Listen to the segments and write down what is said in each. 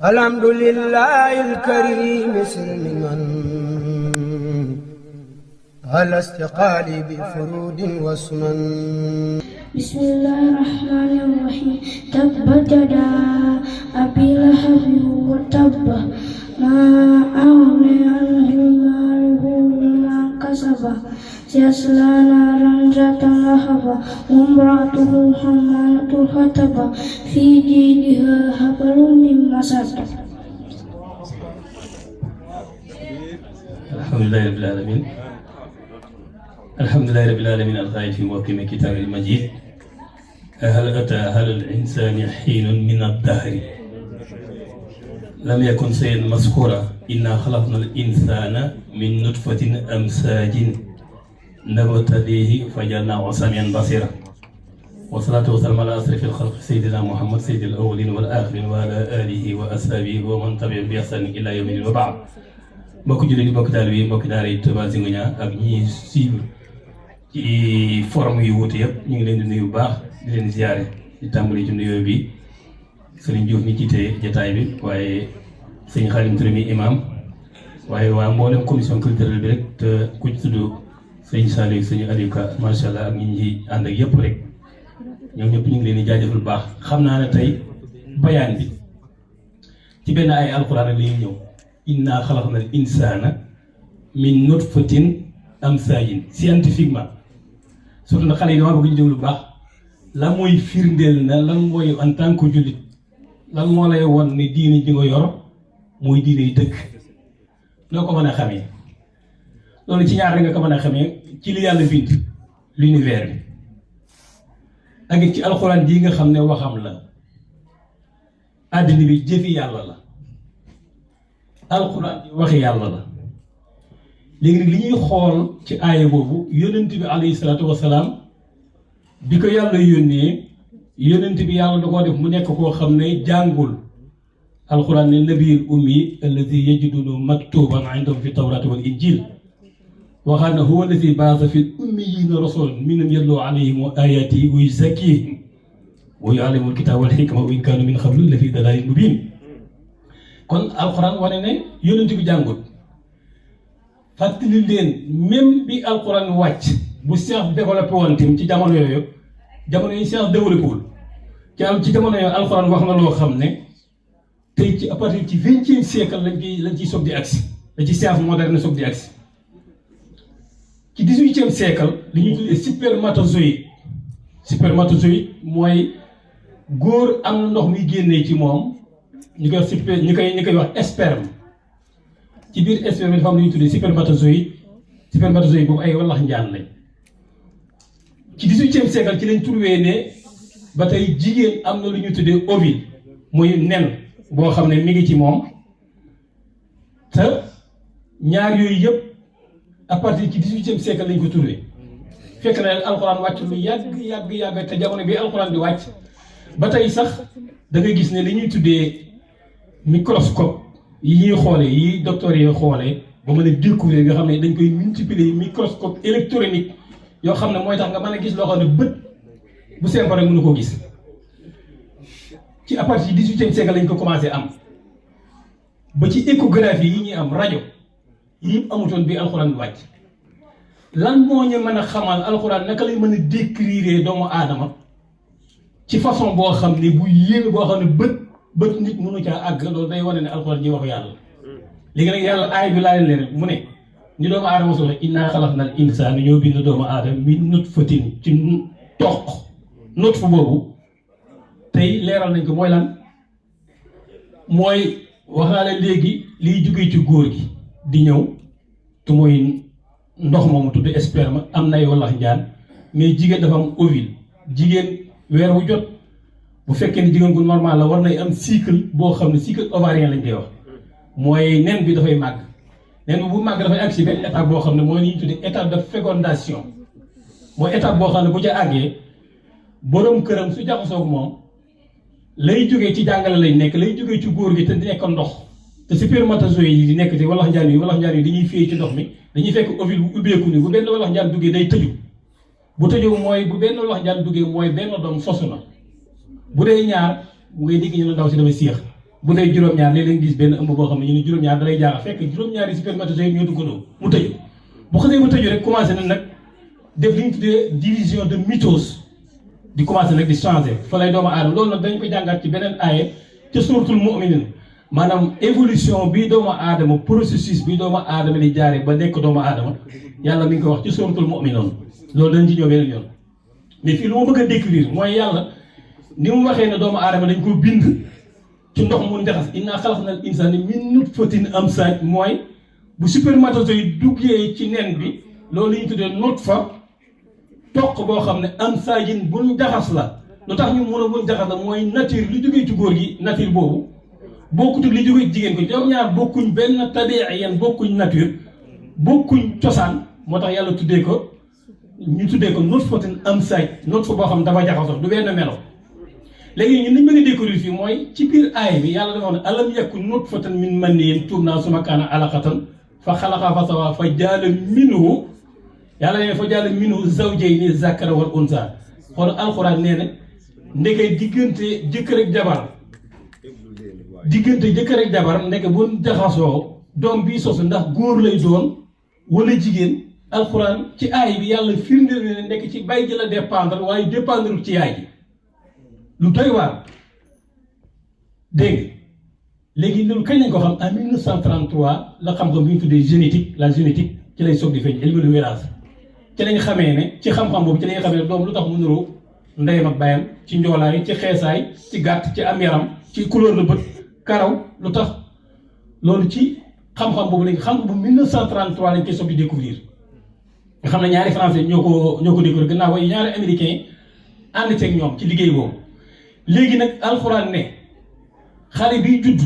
الحمد لله الكريم سلما على استقالي بفرود وسنن. بسم الله الرحمن الرحيم. تبت يدا أبي لهب وتب ما أغنى عنه ماله وما كسب سيصلى نارا ذات لهب وامرأته حمالة الحطب في جيدها حبل من مسد. الحمد لله رب العالمين. الحمد لله رب العالمين القائل في محكم كتاب المجيد هل أتى على الإنسان حين من الدهر لم يكن شيئا مذكورا إنا خلقنا الإنسان من نطفة أمشاج نبتليه فجعلناه سميعا بصيرا والصلاة والسلام على أشرف الخلق سيدنا محمد سيد الأولين والآخرين وعلى آله وأصحابه ومن تبعهم بإحسان إلى يوم الدين وبعد. mbokk jullit yi mbokk taalibe yi mbokk daara yi Touba Zingonia ak ñi suivre ci forum yu wuute yëpp ñu ngi leen di nuyu bu baax di leen ziare di tàmbali ci nuyoo bi Serigne Diouf mi jiite jotaay bi waaye sëñ Xalim Touré mi imam waaye waa mboolem commission culturelle bi rek te ku ci tudd sëñ Saliou sëñ Aliou Ka macha allah ak ñi ñi ànd ak yëpp rek ñoom ñëpp ñu ngi leen di jaajëfal bu baax. xam naa ne tey bayaan bi ci benn ay alxuraan rek la ñuy ñëw. inna xalaqna al insana min nutfatin amsaajin scientifiquement surtout nag xale yi dama bëgg ñu déglu lu baax la mooy firndeel na lan mooy en tant que jullit lan moo lay won ne diine ji nga yor mooy diine yi dëkk noo ko mën a xamee loolu ci ñaar rek nga ko mën a xamee ci li yàlla bind l'univers bi ak ci alxuraan ji nga xam ne waxam la àddina bi jëfi yàlla la alxuraan bi waxi yàlla la léegi nag li ñuy xool ci aaya boobu yonent bi alayhi salaatu wasalaam bi ko yàlla yónnee yonent bi yàlla da koo def mu nekk koo xam ne jàngul alxuraan ne nabiyul ummi alladi yajiduhu maktuban indahum fi tawrati wal injil waxaat na huwa alladi baasa fi ummiyina rasulan minhum yatlu alayhim ayatihi wa yuzakkihim wa yuallimul kitaba wal hikma wa in kaanu min qablu la fi dalalin mubin. kon alxuraan wane ne yonent bi jàngul fàttali leen même bi alxuraan wàcc bu science développé woon tim ci jamono yooyu science développé wul ci jamono yooyu alxuraan wax na loo xam ne tey ci à partir ci 20e siècle lañ ciy soog di agsi la ci science moderne soog di agsi ci 18e siècle li ñuy tuddee spermatozoïde mooy góor am na ndox muy génnee ci moom. ñu koy wax sperme ci biir sperme dafa am lu ñuy tuddee spermatozoïde boobu ay wallax njaan lañ ci 18e siècle ci lañ trouvé ne ba tey jigéen am na lu ñuy tuddee ovule muy nen boo xam ne mi ngi ci moom te ñaar yooyu yëpp à partir ci 18e siècle lañ ko trouvé fekk na alxuraan wàcc lu yàgg te jamono bi alxuraan di wàcc ba tey sax da ngay gis ne li ñuy tuddee microscope yi ñuy xoolee yi docteur yi xoolee ba mën a découvrir nga xam ne dañ koy multiplier microscope électronique yoo xam ne mooy tax nga mën a gis loo xam ne bët bu simple rek mënu koo gis ci à partir du 18e siècle lañ ko commencé am ba ci échographie yi ñuy am rajo yi amutoon bi alxuraan bi wàcc lan moo ñu mën a xamal alxuraan naka lay mën a décrire doomu aadama ci façon boo xam ne bu yéeme boo xam ne bët nit mënu caa àgg loolu day wane ne alxuraan ji waxu yàlla léegi nag yàlla aay bi laa leen mu ne ni doomu aadama soxla innaa xalaqnal insaana ñoo bind doomu aadama min nutfatin ci toq nutfa boobu tey leeral nañ ko mooy lan mooy wax naa leen léegi liy jugee ci góor gi di ñëw te mooy ndox moomu tudd sperme am nay wallax njaan mais jigéen dafa am ovule jigéen weer wu jot bu fekkee ne jigéen gu normal la war nay am cycle boo xam ne cycle ovarien lañ koy wax mooy nen bi dafay màgg nen bi bu màgg dafay àgg si benn étape boo xam ne mooy li ñuy tuddee étape de fécondation mooy étape boo xam ne bu ca àggee borom këram su jaxasoo ak moom lay jógee ci jàngale lañ nekk lay jógee ci góor gi te di nekk ndox te spermatozoïdes yi di nekk ci walax njaan yi dañuy féey ci ndox mi dañuy fekk ovule bu ubbeeku ni bu benn walax njaan duggee day tëju bu tëju mooy bu benn walax njaan duggee mooy benn doom sosu na bu dee ñaar ngay dégg ñu ne ndaw si dafa séex bu dee juróom-ñaar léeg-léeg gis benn ëmb boo xam ne ñu ne juróom-ñaar da lay jaaxal fekk juróom-ñaari spermatozoïdes ñoo duggandoo mu tëju bu xasee ba tëju rek commencé na nag def li ñu tuddee division de mitose di commencé nag di changé fa lay doomu aadama loolu nag dañ ko jàngaat ci beneen aaye ca suratul mu'minin maanaam évolution bi doomu aadama processus bi doomu aadama di jaare ba nekk doomu aadama yàlla mi ngi ko wax ci suratul mu'minun loolu dañ ci ñëw beneen yoon mais fii lu ma bëgg a décrire mooy yàlla ni mu waxee ne doomu aadama dañ ko bind ci ndox mu njaxas inna xalaqnal insaana min nutfatin amsaaj mooy bu spermatozoïde duggee ci nen bi loolu la ñu tuddee nutfa toq boo xam ne amsaajin buñ jaxas la lu tax ñu mën a buñ jaxas la mooy nature li jógee ci góor gi nature boobu bokkut li jógee ci jigéen ko ñoom ñaar bokkuñ benn tabiiyan bokkuñ nature bokkuñ cosaan moo tax yàlla tuddee ko ñu tuddee ko nutfatin amsaaj nutfa boo xam ne dafa jaxasoo du benn melo léegi ñun li ñu bëgg a découvrir fii mooy ci biir aay bi yàlla dafa wax ne alam yakun nutfatan min maniyyin yumnaa summa kaana alaqatan fa xalaqa fa sawaa fa jaala minhu yàlla nee fa jaala minhu zawjayni zakara wal unsa xool alxuraan nee na ndeke diggante jëkkër ak jabar ndeke bu jaxasoo doom bii sosu ndax góor lay doon wala jigéen alxuraan ci aay bi yàlla firndeel ne ndeke ci bay ji la dépendre waaye dépendre ci yaay ji lu doy waar dégg nga léegi loolu kañ lañ ko xam en 1933 la xam-xam bi ñu tuddee génétique la génétique ci lay soog di feeñ ilmu lu wéraas ci lañ xamee ne ci xam-xam boobu ci lañ xamee ne doom lu tax mu niroo ndeyam ak bàyyam ci njoolaay ci xeesaay ci gàtt ci am yaram ci couleur de bët karaw lu tax loolu ci xam-xam boobu lañ xam bu 1933 lañ koy soog di découvrir nga xam ne ñaari français ñoo ko découvrir gannaaw waaye ñaari américain ànd ceeg ñoom ci liggéey boobu léegi nag alxuraan ne xale biy judd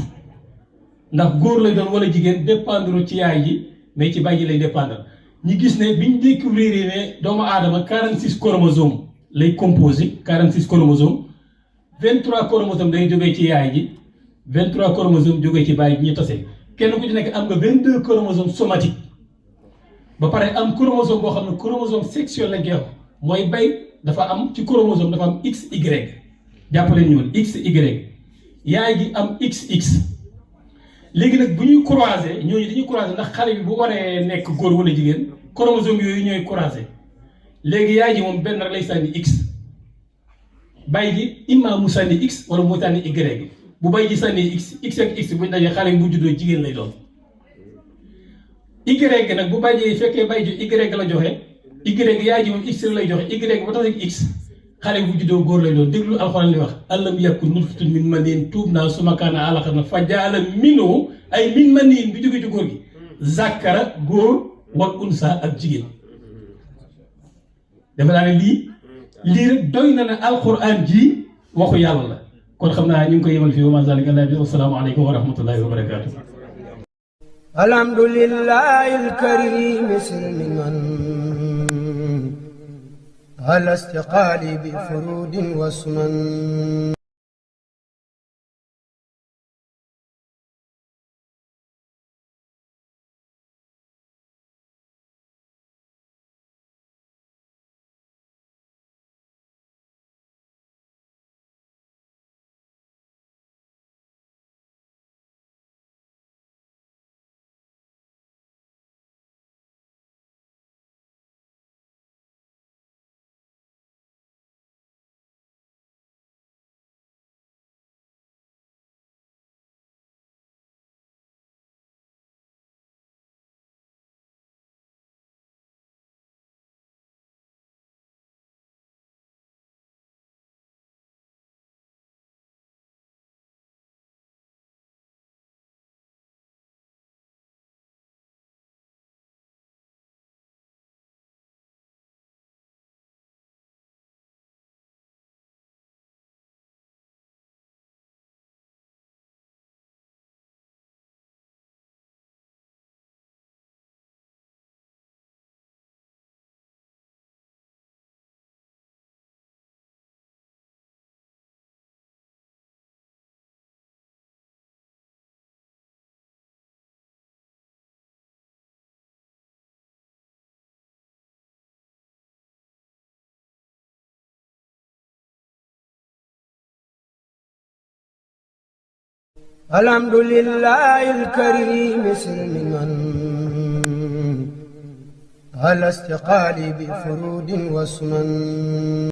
ndax góor lay doon wala jigéen dépendre ci yaay ji mais ci baay ji lay dépendre ñi gis ne biñ découvrir ne doomu aadama 46 chromosomes lay composé 46 chromosomes 23 chromosomes day jógee ci yaay ji 23 chromosomes jógee ci baay ji ñu tase kenn ku ci nekk am nga 22 chromosomes somatiques ba pare am chromosome boo xam ne chromosome sexuel lañ koy wax mooy bay dafa am ci chromosome dafa am XY jàppale ñu woon XY yaay ji am XX. léegi nag bu ñuy croiser ñooñu dañuy croiser ndax xale bi bu waree nekk góor wala jigéen chromosome yooyu ñooy croiser léegi yaay ji moom benn rek lay sànni X bàyyi ji imma mu sànni X wala mu sànni Y bu bàyyi ji sànni X ak X buñ dajee xale bi bu juddoo jigéen lay doon Y nag bu bàyyi fekkee bàyyi ji Y la joxe Y yaay ji moom X lay joxe Y ba tax ak X xale bu juddoo góor lay doon déglu alxuraan li wax alam yakun nutfatun min maniyyin yumnaa summa kaana alaqatan fa jaala minhu ay min maniyyin bi jóge ci góor gi zakara góor wal unsa ak jigéen dafa naa ne lii rek doy na ne alxuraan ji waxu yàlla la kon xam naa ñu ngi koy yemal fii wa maa zaalika alaa bi wassalaamu aleykum wa rahmatullaahi wa barakaatuh alhamdulillahi alkarim silmiman على استقالي بفرود وسنن الحمد لله الكريم سلما على استقالي بفرود وسنن